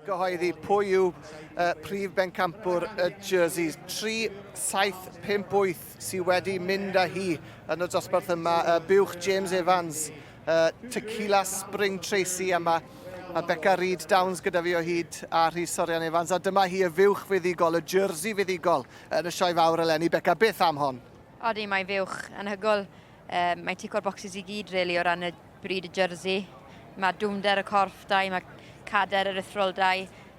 Gyhoeddi pwy yw uh, prif bencampwr y jerseys. 3, 7, 5, 8 sydd wedi mynd â hi yn y dosbarth yma. Uh, buwch James Evans, uh, Tequila Spring Tracy yma. A Becca Reid Downs gyda fi o hyd a Rhys Sorian Evans. A dyma hi y fuwch fuddugol, y jersey fuddugol yn y sioe fawr eleni. Becca, beth am hon? Odi, mae'n fuwch anhygoel. Um, mae'n tico'r boxes i gyd, really, o ran y bryd y jersey. Mae dwmder y corff da mae cader yr aruthrol da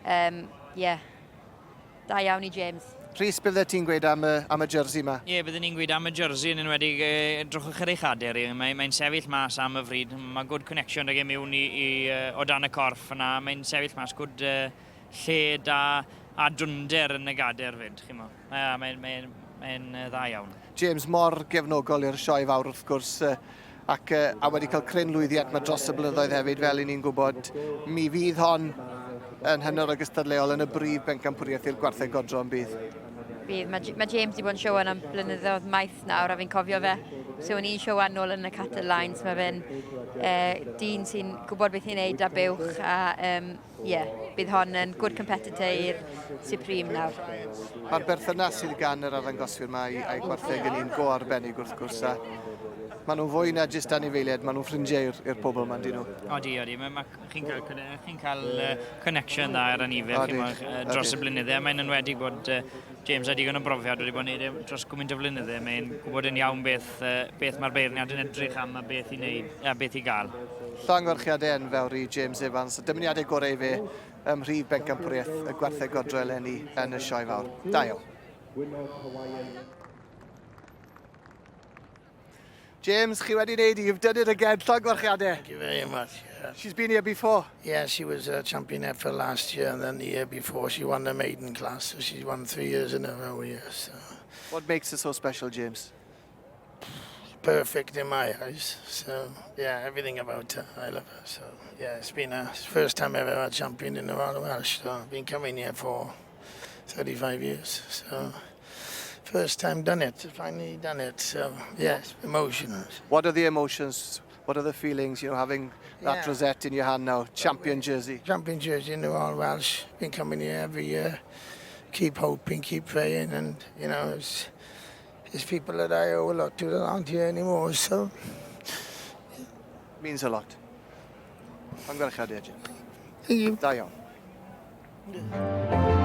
Um, yeah. Da iawn i James. Rhys, beth fyddet ti'n gweud am y, am y jersey yma? Ie, yeah, byddwn ni'n gweud am y jersey yn enwedig e, drwchwch ar ei chader i. Mae'n mae sefyll mas am y fryd. Mae good connection ag e mewn i, i, o dan y corff yna. Mae'n sefyll mas, good uh, lle da a dwnder yn y gader fyd, chi'n mo. Mae'n mae, mae, mae dda iawn. James mor gefnogol i'r sioe fawr wrth gwrs ac a wedi cael cryn lwyddiant mae dros y blynyddoedd hefyd fel i ni'n gwybod. Mi fydd hon yn hynod o gystadleuol yn y brif bencampwriaeth i'r gwartheg godro yn bydd. Bydd. Mae, mae James wedi bod yn siowan am blynyddoedd maith nawr a fi'n cofio fe. So o'n i'n siowan nôl yn y Cattle Lines. Mae fe'n eh, dyn sy'n gwybod beth i'n neud a buwch a um, Ie, yeah, bydd hon yn good competitor i'r Supreme nawr. Mae'r berthynas sydd gan yr arddangoswyr yma a'i gwartheg yn un go arbennig wrth gwrs a maen nhw'n fwy na jyst anifeiliaid, maen nhw'n ffrindiau i'r pobl yma, dyn nhw. Odi, odi. Mae, ma, chi'n cael, chi cael uh, connection dda i'r anifeil chi uh, dros y blynydde. Mae'n enwedig bod uh, James a digon o brofiad wedi bod yn neud e dros gymaint o flynydde. Mae'n gwybod yn iawn beth, uh, beth mae'r beirniad yn edrych am a beth i wneud a beth i gael. Llongyfarchiadau enfawr i James Evans, dymuniadau gorau i fe ym mhrif bencampwriaeth y gwartheg godro eleni yn y Sioe Fawr. Da iawn. James, chi wedi wneud i, you've done it again, llongyfarchiadau. Thank you very much. Yeah. She's been here before. Yeah, she was a champion for last year, and then the year before she won the maiden class, so she's won three years in a row here. So. What makes her so special, James? Perfect in my eyes. So yeah, everything about her, I love her. So yeah, it's been a first time ever a champion in the Royal Welsh. So I've been coming here for 35 years. So first time done it, finally done it. So yeah, it's emotional. What are the emotions? What are the feelings, you know, having that yeah. rosette in your hand now, champion jersey? Champion jersey in the Royal Welsh. Been coming here every year. Keep hoping, keep praying, and you know, it's There's people that I owe a lot to that aren't here anymore, so... Means a lot. Llongyfarchiadau, Jim. Thank you. Da iawn. Yeah.